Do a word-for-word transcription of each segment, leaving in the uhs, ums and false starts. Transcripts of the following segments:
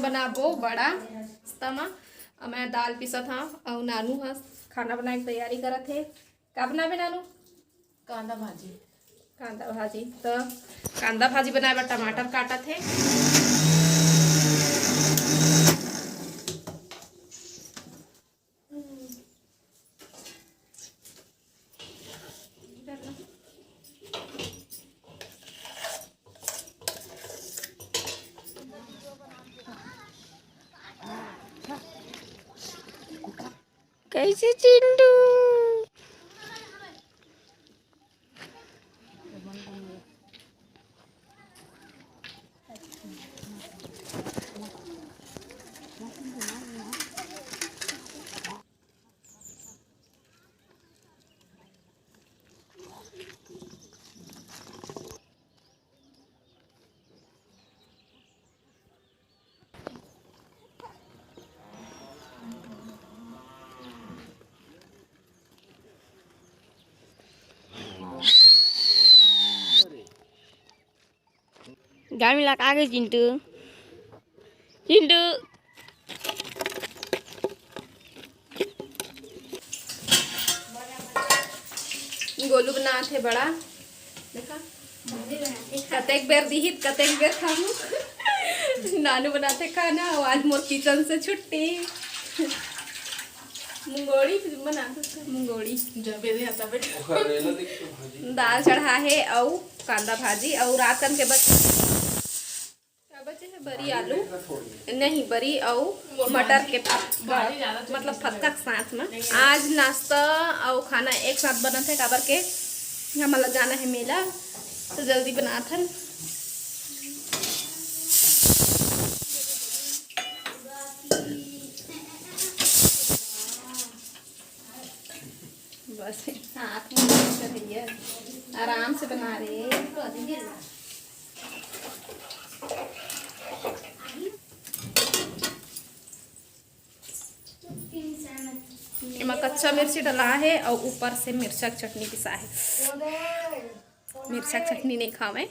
बनाबो बड़ा नाश्ता म। अउ मैं दाल पीसत हव अउ नानू ह खाना बनाए के तैयारी करत हे। का बनाबे नानू? कांदा भाजी। कांदा भाजी। तो कांदा भाजी बनाए बर टमाटर काटत हे। कैसे चिंटू? गाय मिला के आ गए चिंटू। चिंटू। गोलू बनात हे बड़ा। देखा, कतेक बेर दिहित, कतेक बेर खाहू। नानू बनाते खाना, अउ आज मोर किचन से छुट्टी। मुंगोड़ी बनात हे, मुंगोड़ी। जब ये आता बेटा। दाल चढ़ा हे अउ कांदा भाजी अउ रात कन के बच का बचे हे? बरी आलू, नहीं, बरी अउ मटर के फतका, मतलब फतका के साथ में। आज नाश्ता अउ खाना एक साथ बनत हे, काबर के हमन ला जाना हे मेला, तो जल्दी बनात हन। बस, हाथ में मत कर भैया, आराम से बना रे। एमा कच्चा मिर्ची डला हे अउ ऊपर से मिर्चा के चटनी पिसा हे। मिर्चा के चटनी नहीं खावे।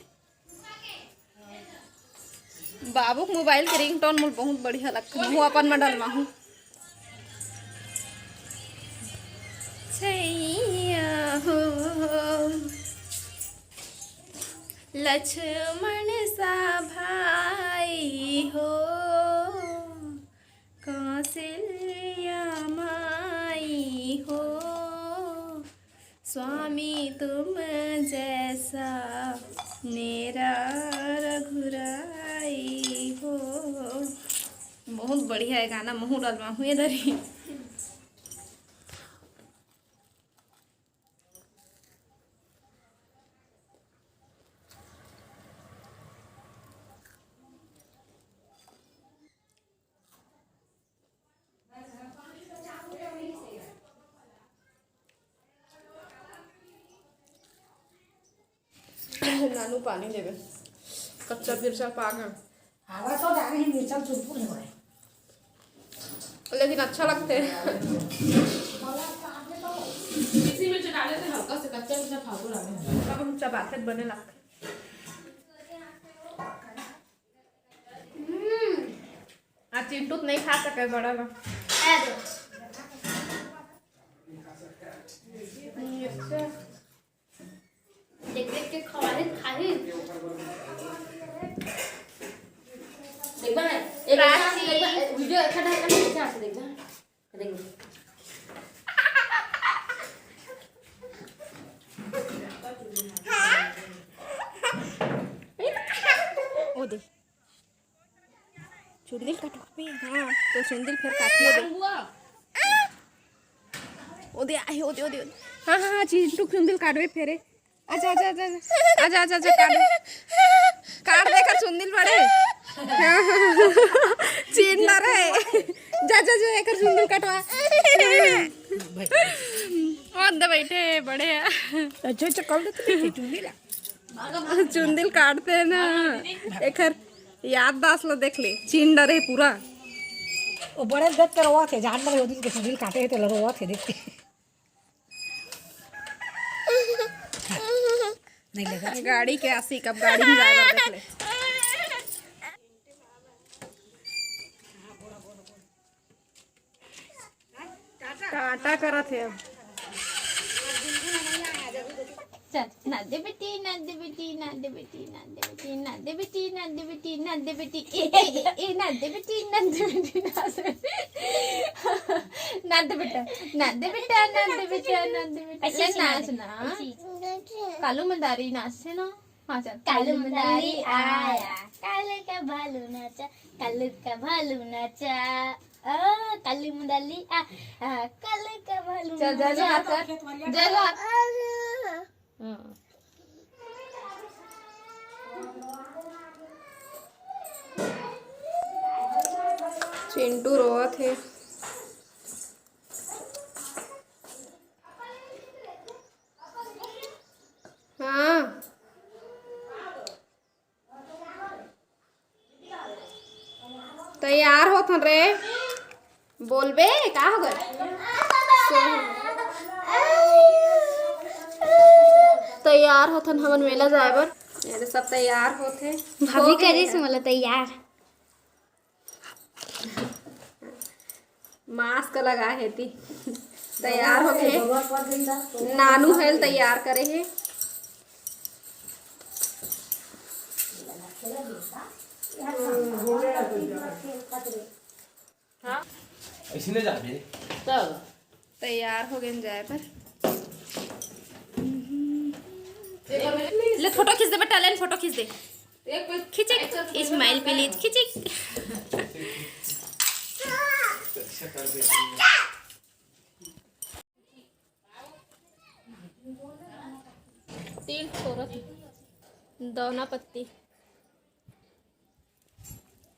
बाबू के मोबाइल के रिंगटोन मोर बहुत बढ़िया लगथे, महू अपन में डलवाहूँ। छैया हो, लक्ष्मण सा भाई हो, कौशल्या माई हो, स्वामी तुम जैसा मेरा रघुराई हो। बहुत बढ़िया है गाना, महू डलवाहूँ ये दरी। नानू पानी लेबे, कच्चा मिर्चा पाक है। हवा तो डाले हैं, मिर्चा चुरपुर हो रहे। लेकिन अच्छा लगते हैं। इसी में जो डाले थे हल्का से कच्चा मिर्चा फालतू डाले हैं। अब हम चबाते बने लगते। हम्म। आ चिंटू तो नहीं खा सके बड़ा बा। देख देख के खवाही खाही। देखबा ना, एक राशि। देखबा, वीडियो अच्छा ढंग से देखबा। देखबा। ओ दे। चुंदिल काटवा पे, हाँ, तो चुंदिल फिर काटियो दे। ओ दे, आहे, ओ दे, ओ दे, ओ दे। हाँ, हाँ, हाँ, चिंटू चुंदिल काटवे फेरे। आजा, आजा, आजा, आजा। आजा, आजा, आजा, काट दे। काट दे, कर चुंदिल पड़े। हाँ, हाँ, हाँ। चीन ना रहे। जा, जा, जा, एकर चुंदिल कटवा। ओ दे बैठे, बड़े। अच्छा, अच्छा, कर दे तू, चुंदिल। चुंदिल काटते हैं ना, एकर याददाश्त ला देख ले, चीन डरे पूरा। ओ बड़े देख के रोवत हे, जान डरे, ओ दिन के चुंदिल काटे हे, तेला रोवत हे, देख के। नहीं लगा। गाड़ी के आशिक, अब गाड़ी में जाए बर देख ले। का करत हे अब? चल, ना दे बेटी, ना दे बेटी, ना दे बेटी, ना दे बेटी, ना दे बेटी, ना दे बेटी, ना दे बेटी, ए, ए, ए, ए, ना दे बेटी, ना दे बेटी, ना दे बेटी। ना दे बेटा, ना दे बेटा, ना दे बेटा, ना दे बेटा। ऐसे ले ऐसे नाच ना। ऐसे। कालू मंदारी नाच से ना। हाँ, चल। कालू मंदारी आया, कालू का भालू नाचा, कालू का भालू नाचा, ओ, कालू मंदारी आ, आ, कालू का भालू चल, जय जोहार कर। जय जोहार। हाँ। चिंटू रोवत हे। हाँ। तैयार होथन रे। बोलबे, का हो गए? तैयार होथन हमन मेला जाए बर। ये सब तैयार होथे। भाभी हो गए करिस मेला। मोला तैयार। मास्क लगा हे ती। तैयार होके नानू हेल तैयार करे हे। हाँ? ऐसे नहीं जाबे। तब तैयार हो गए जाए पर। ले फोटो खींच दे बेटा, ले फोटो खींच दे। खींचे, smile please, खींचे। तिल फोरत, दौना पत्ती।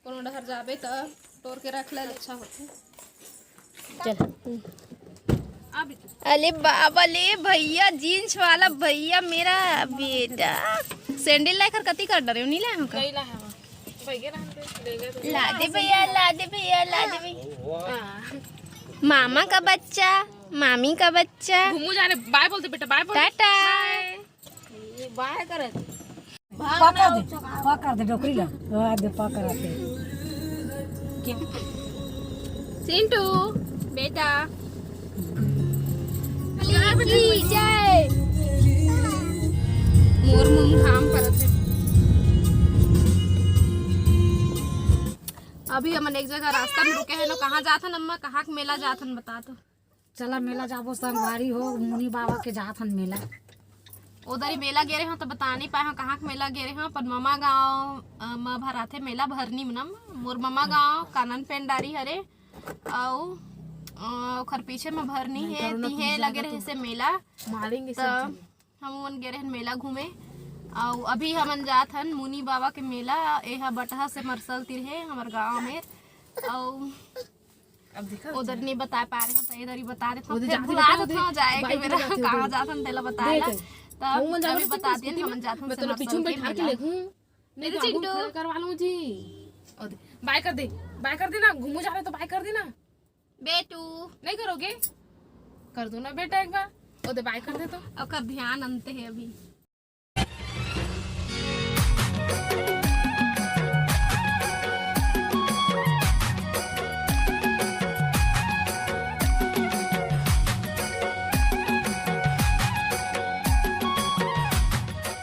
कोनो डहर जाबे त तोर के रख ले, अच्छा होथे। चल। अले बाबा ले भैया, जींस वाला भैया, मेरा बेटा। सैंडल लाए कर कति कर डरे, नहीं लाए हो का? नहीं लाए हवा। भैया रहन दे, ले गए तो। ला दे भैया, ला दे भैया, ला दे भैया। हाँ। मामा का बच्चा, मामी का बच्चा। घूमू जा रे, बाय बोल दे बेटा, बाय बोल। टाटा। बाय। ये बाय करत। पकड़ दे, पकड़ दे डोकरी ला। आ दे, पकड़ दे। चिंटू, बेटा। की जय। मोर मुंह घाम परत हे। अभी हमन एक जगह रास्ता में रुके हैं, नो कहाँ जाथन अम्मा, कहाँ के मेला जाथन बता तो। चला मेला जाबो संगवारी हो, मुनि बाबा के जात हन मेला। उधर ही मेला गे रहे हो तो बता नहीं पाए हो कहाँ के मेला गे रहे हो, पर ममा गाँव, अ, म भराथे मेला भरनी मनम। मोर ममा गाँव कानन पेंडारी हरे, अउ, अ, ओखर पीछे में भरनी हे, तिहे लगे रहे से मेला। मारेंगे तो सब। हमन गे रहन मेला घूमे, अउ अभी हमन जात हन मुनि बाबा के मेला। एहा बटहा से मरसल तिर हे हमर गाँव में, अउ अब देखा उधर नहीं बता पा रहे हैं, तो इधर ही बता देता हूँ। उधर फिर जाते भुला देता देता हूँ, जाए के बाइक मेरा चलाते हुए। कहाँ जाता हूँ, तेला बता देख, ला। तब हमन जाबो अभी तो बता स्कूटी दिए, में, हमन जात हूँ मैं से तेला पीछू में नर्सरी बैठा के मेला। ले हूँ। नहीं ए तो आगू चिंटू। खड़ा करवा लूँ जी। ओ दे, बाय कर दे, बाय कर दे ना, घूमू जा रहे तो बाय कर दे ना। बेटू। नहीं करोगे? कर दो ना बेटा एक बार। ओ दे, बाय कर दे तो। ओकर ध्यान अंते है अभी।